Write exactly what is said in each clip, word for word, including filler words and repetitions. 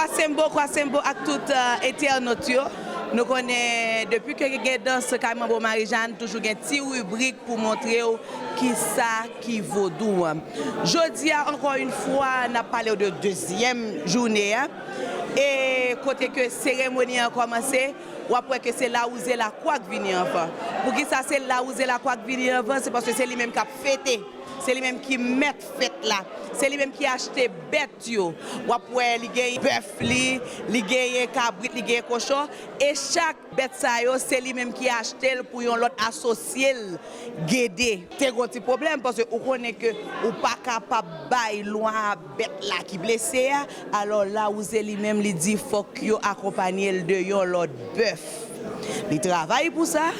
Kwasembo, kwasembo ak tout, eh, entènòt yo. Nou konnen depi ke gen dans Kay Manbo Marijàn, toujou gen ti ribrik pou montre w kisa ki vodou an. Jodi a, ankò yon fwa, n ap pale w de dezyèm jounen an. E kote ke seremoni an kòmanse, w ap wè ke se lawouze lakwa k vini anvan. Poukisa se lawouze lakwa k vini anvan? Se paske se li menm k ap fete. Se li menm ki mèt fèt la. Se li menm ki achte bèt yo. W ap wè li genyen bèf li, li genyen kabrit, li genyen kochon. E chak bèt sa yo, se li menm ki achte l pou yon lòt asosye l, Gede. Te gon ti pwoblèm, paske ou konnen ke ou pa kapab bay lwa bèt la ki blese a. Alò, lawouze li menm, li di fòk yo akonpanye l de yon lòt bèf. Li travay pou sa,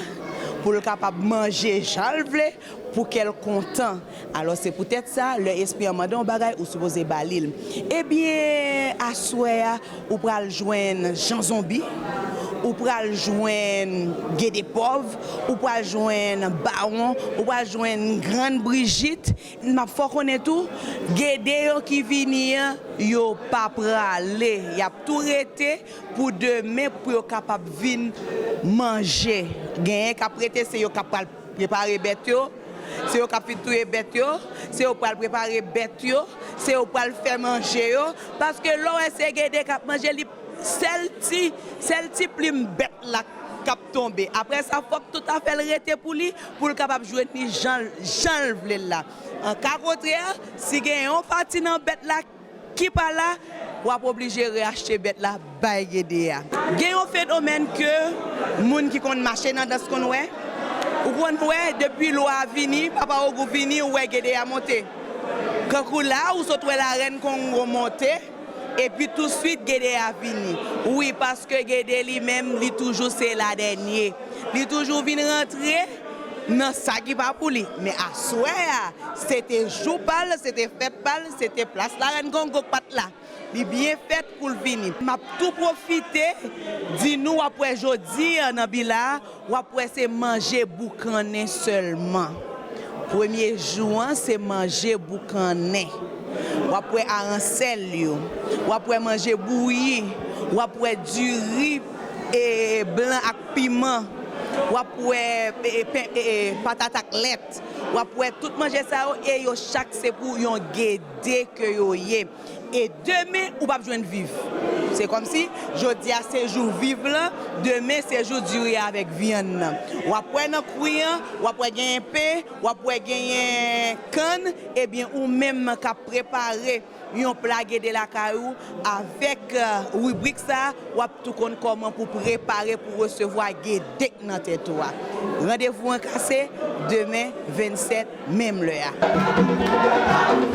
pou l kapab manje jan l vle, pou kè l kontan. Alò, se poutèt sa, lè espri an mande yon bagay, ou sipoze ba li l. Ebyen, aswè a, ou pral jwenn Jan Zonbi, ou pral jwenn Gede Pòv, ou pral jwenn Bawon, ou pral jwenn Grann Brijit. M ap fè w konnen tou, Gede yo ki vini an, yo pa prale. Y ap tou rete pou demen, pou yo kapab vin manje. Genyen k ap rete, se yo k ap pral prepare bèt yo, se yo k ap fin touye bèt yo, se yo pral prepare bèt yo, se yo pral fè manje yo. Paske lè w wè se Gede k ap manje, li sèl ti, sèl ti plim bèt la k ap tonbe. Apre sa, fòk tout afè l rete pou li, pou l kapab jwenn li jan, jan l vle l la. An ka kontrè, si gen yon pati nan bèt la ki pa la, w ap oblije reachte bèt la bay Gede a. Gen yon fenomèn ke moun ki konn mache nan dans konn wè. Ou konn wè, depi lwa a vini, Papa Ogou vini, ou wè Gede a monte. Kankou la, ou sot wè Larèn Kongo monte, epi touswit Gede a vini. Wi, paske Gede li menm, li toujou se la dènye. Li toujou vin rantre nan sa ki pa pou li. Men aswè a, se te jou pa l, se te fèt pa l, se te plas Larèn Kongo k pa t la. Li byen fèt pou l vini. M ap tou pwofite di nou, w ap wè jodi a nan Bila a, w ap wè se manje boukannen sèlman. Premye jou an, se manje boukannen. W ap wè aransèl yo. W ap wè manje bouyi. W ap wè diri, e, blan ak piman. W ap wè, e, pen, e, e, patat ak lèt. W ap wè tout manje sa yo, e yo chak se pou yon Gede ke yo ye. E demen, ou p ap jwenn viv. Se kòmsi, jodi a se jou viv lan, demen se jou diri avèk vyann nan. W ap wè nan kwi an, w ap wè genyen pen, w ap wè genyen kann, ebyen ou menm k ap prepare yon pla Gede lakay ou avèk, eh, ribrik sa, w ap tou konn kòman pou prepare pou resevwa Gede k nan tèt ou a. Randevou an kase demen vennsèt, menm lè a.